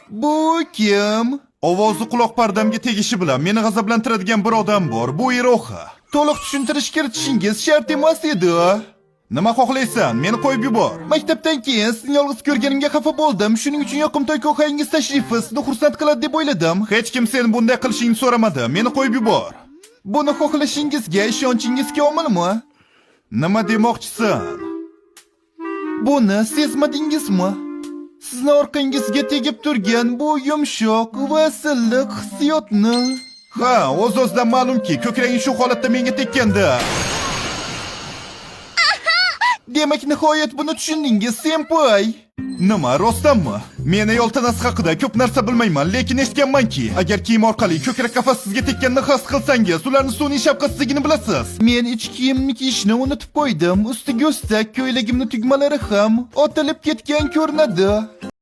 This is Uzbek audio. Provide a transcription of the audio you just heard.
Bu kim? Ovozi quloq pardamga tegishi bilan meni g'azablantiradigan bir odam bor. Bu Iroha. To'liq tushuntirish kiritishingiz shart emas edi. Nima xohlaysan? Meni qo'yib yubor. Maktabdan keyin sizni yolg'iz ko'rganimga xafa bo'ldim. Shuning uchun yoqimtoy ko'hangiz tashrifi sizni xursand qiladi deb o'yladim. Hech kim sen bunday qilishingni so'ramadi. Meni qo'yib yubor. Buni xohlashingizga ishonchingiz komilmi? Nima demoqchisan? Buni sezmadingizmi? Sizni orqangizga tegib turgan bu yumshoq va silliq hissiyotni. Ha, o'z-o'zidan ma'lumki, ko'kraging shu holatda menga tekkanda. Demak, nihoyat buni tushundingiz, senpay. Nima, rostdanmi? Men ayol tanasi haqida ko'p narsa bilmayman, lekin eshitganmanki, agar kiyim orqali ko'krak qafas sizga tekkanini his qilsangiz, ularni sun'iy shafqatsizligini bilasiz. Men ich kiyimni kiyishni unutib qo'ydim. Ustiga ustak ko'ylagimni tugmalari ham otilib ketgan ko'rinadi.